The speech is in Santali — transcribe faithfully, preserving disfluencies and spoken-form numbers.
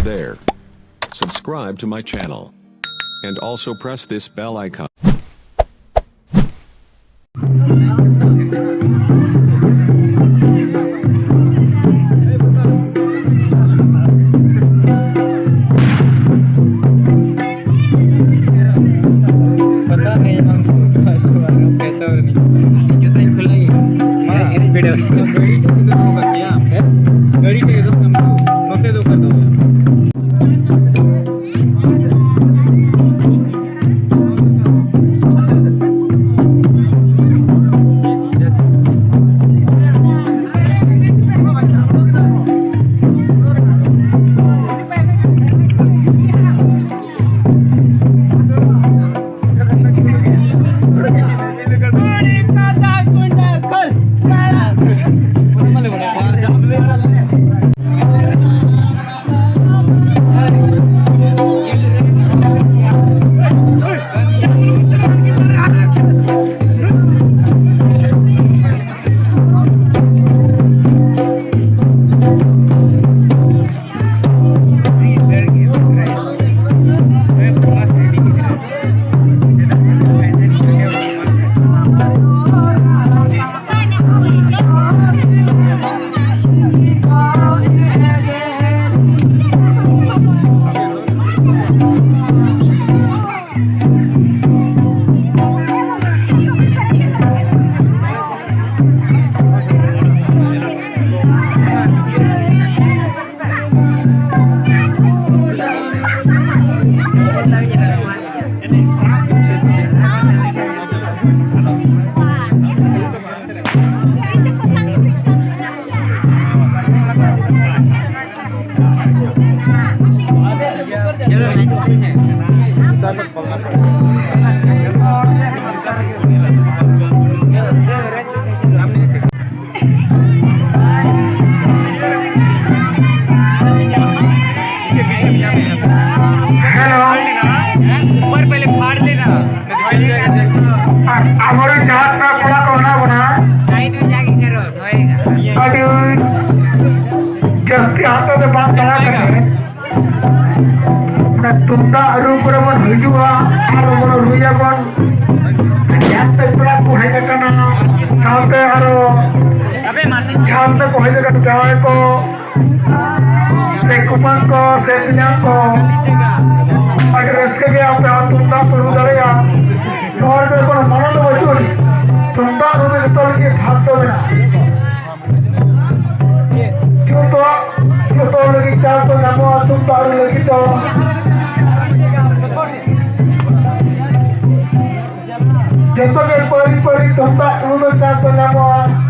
there. Subscribe to my channel. And also press this bell icon. पता नहीं हमको, इसको मालूम कैसा और नहीं। ᱡᱚᱛᱚᱧ ᱠᱷᱩᱞᱟᱹᱣ ᱢᱟ᱾ ᱮᱱᱮᱡ video᱾ ᱜᱟᱹᱰᱤ ᱴᱷᱮᱱ ᱫᱚ ᱫᱚᱦᱚ ᱠᱟᱜ ᱜᱮᱭᱟ᱾ ᱦᱮᱸ? ᱜᱟᱹᱰᱤ ᱴᱷᱮᱱ ᱫᱚ ᱠᱟᱢ ᱫᱚ᱾ ᱱᱚᱛᱮ ᱫᱚ ᱚᱠᱟ ᱨᱮ ᱫᱚᱦᱚᱭᱟ? हेलो। ऊपर पहले फाड़ लेना। ᱟᱵᱚᱨᱮᱱ ᱡᱟᱦᱟᱸ ᱛᱤᱱᱟᱹᱜ ᱠᱚᱲᱟ ᱠᱚ ᱢᱮᱱᱟᱜ ᱵᱚᱱᱟ, ᱥᱟᱭᱤᱰ ᱨᱮ ᱡᱟᱜᱮ ᱠᱟᱨᱚ ᱫᱚᱦᱚᱭᱮᱫᱟ᱾ ᱟᱹᱰᱤ ᱡᱟᱹᱥᱛᱤ ᱦᱟᱛᱟᱣ ᱫᱚ ᱵᱟᱝ ᱪᱟᱞᱟᱜ ᱠᱟᱱᱟ᱾ ᱚᱱᱟ ᱛᱩᱢᱫᱟᱜ ᱨᱩ ᱠᱚᱨᱮ ᱵᱚᱱ ᱦᱤᱡᱩᱜᱼᱟ ᱟᱨ ᱵᱚᱱ ᱨᱩᱭᱟᱵᱚᱱ᱾ ᱡᱟᱦᱟᱸ ᱛᱮ ᱯᱮᱲᱟ ᱠᱚ ᱦᱮᱡ ᱟᱠᱟᱱᱟ, ᱥᱟᱶᱛᱮ ᱟᱨᱚ ᱡᱟᱦᱟᱸ ᱛᱮ ᱠᱚ ᱦᱮᱡ ᱟᱠᱟᱱᱟ, ᱡᱟᱶᱟᱭ ᱠᱚ ᱥᱮ ᱠᱩᱢᱟᱹᱝ ᱠᱚ ᱥᱮ ᱛᱮᱧᱟᱝ ᱠᱚ, ᱟᱹᱰᱤ ᱨᱟᱹᱥᱠᱟᱹ ᱜᱮ ᱟᱯᱮ ᱦᱚᱸ ᱛᱩᱢᱫᱟᱜ ᱯᱮ ᱨᱩ ᱫᱟᱲᱮᱭᱟᱜᱼᱟ᱾ ᱱᱚᱣᱟ ᱨᱮᱫᱚ ᱠᱳᱱᱳ ᱢᱟᱱᱟ ᱫᱚ ᱵᱟᱹᱪᱩᱜ ᱟᱹᱱᱤᱡ᱾ ᱛᱩᱢᱫᱟᱜ ᱨᱩ ᱫᱚ ᱡᱚᱛᱚ ᱞᱟᱹᱜᱤᱫ ᱵᱷᱟᱜᱽ ᱫᱚ ᱢᱮᱱᱟᱜᱼᱟ᱾ ᱡᱚᱛᱚ, ᱡᱚᱛᱚ ᱞᱟᱹᱜᱤᱫ ᱪᱟᱱᱥ ᱫᱚ ᱧᱟᱢᱚᱜᱼᱟ, ᱛᱩᱢᱫᱟᱜ ᱨᱩ ᱞᱟᱹᱜᱤᱫ ᱫᱚ᱾ ᱡᱚᱛᱚ ᱜᱮ ᱯᱟᱹᱨᱤ ᱯᱟᱹᱨᱤ ᱛᱩᱢᱫᱟᱜ ᱨᱩ ᱫᱚ ᱪᱟᱱᱥ ᱫᱚ ᱧᱟᱢᱚᱜᱼᱟ᱾